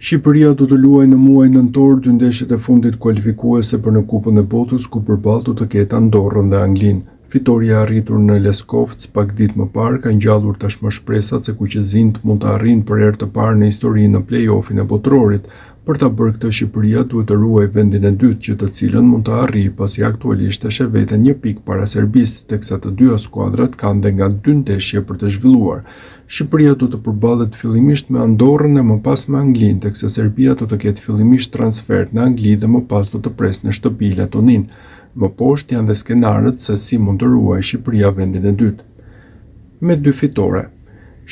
Shqipëria do të luajë në muajin nëntor dy ndeshjet e fundit kualifikuese për në Kupën e Botës ku përballë do të ketë Andorrën dhe Anglinë. Fitorja e arritur në Leskovc pak ditë më parë ka ngjallur tashmë shpresat se kuqezinjtë mund të arrijnë për herë të parë në histori në play-off-in e Botërorit. Për ta bërë këtë Shqipëria duhet të ruajë vendin e dytë, gjë të cilën mund ta arrijë pasi aktualisht e sheh veten një pikë para Serbisë, teksa të dyja skuadrat kanë dhe nga dy ndeshje për të zhvilluar. Shqipëria do të përballet fillimisht me Andorrën e më pas me Anglinë, teksa Serbia do të ketë fillimisht transfertë në Angli dhe më pas do të presë në shtëpi Letoninë. Më poshtë janë dhe skenarët se si mund të ruajë Shqipëria vendin e dytë. Me dy fitore.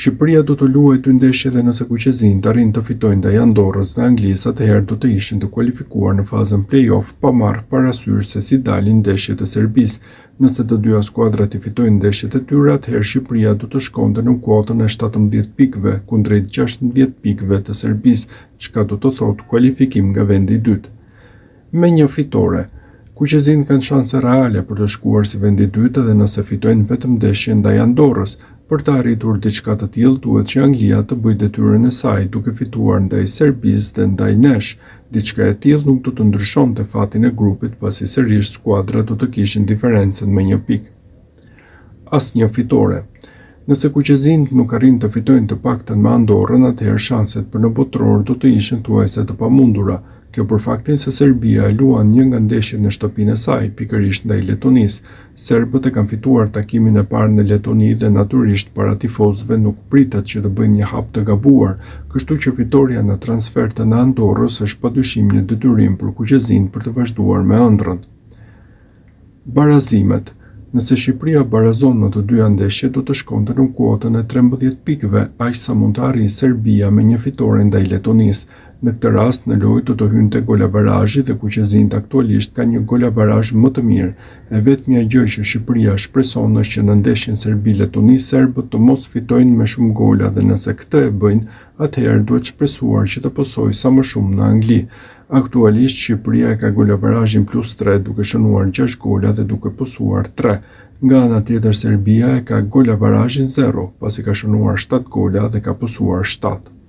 Shqipëria do të luajë dy ndeshje dhe nëse kuqezinjtë arrijnë të fitojnë ndaj Andorrës dhe Anglisë atëherë do të ishin të kualifikuar në fazën play-off pa marrë parasysh se si dalin ndeshjet e Serbisë. Nëse të dyja skuadrat i fitojnë ndeshjet e tyre, atëherë Shqipëria do të shkonte në kuotën e 17 pikëve, kundrejt 16 pikëve të Serbisë, çka do të thotë kualifikim nga vendi i dytë. Me një fitore, kuqezinjtë kanë shanse reale për të shkuar si vendi i dytë edhe nëse fitojnë vetëm ndeshjen ndaj Andorrës. Për të arritur diçka të tillë duhet që Anglia të bëjë detyrën e saj duke fituar ndaj Serbisë dhe ndaj nesh. Diçka e tillë nuk do të ndryshonte fatin e grupit pasi sërish skuadrat do të kishin diferencën me një pikë. Asnjë fitore. Nëse kuqezinjtë nuk arrijnë të fitojnë të paktën me Andorrën, atëherë shanset për në Botëror do të ishin thuajse të pamundura. Kjo për faktin se Serbia e luan një nga ndeshjet në shtëpinë e saj, pikërisht ndaj Letonisë. Serbët e kanë fituar takimin e parë në Letoni dhe natyrisht para tifozëve nuk pritet që të bëjnë një hap të gabuar, kështu që fitorja në transfertën e Andorrës është padyshim një detyrim për kuqezinjtë për të vazhduar me ëndrrën. Barazimet. Nëse Shqipëria barazon në të dyja ndeshjet do të shkonte në kuotën e 13 pikëve, aq sa mund të arrijë Serbia me një fitore ndaj Letonisë. Në këtë rast në lojë do të hynte golavarazhi dhe kuqezinjtë aktualisht kanë një golavarazh më të mirë. E vetmja gjë që Shqipëria shpreson është që në ndeshjen Serbi-Letoni serbët të mos fitojnë me shumë gola dhe nëse këtë e bëjnë, atëherë duhet shpresuar që të pësojë sa më shumë në Angli. Aktualisht Shqipëria e ka golavarazhin plus 3 duke shënuar 6 gola dhe duke pësuar 3. Nga ana tjetër Serbia e ka golavarazhin 0, pasi ka shënuar 7 gola dhe ka pësuar 7.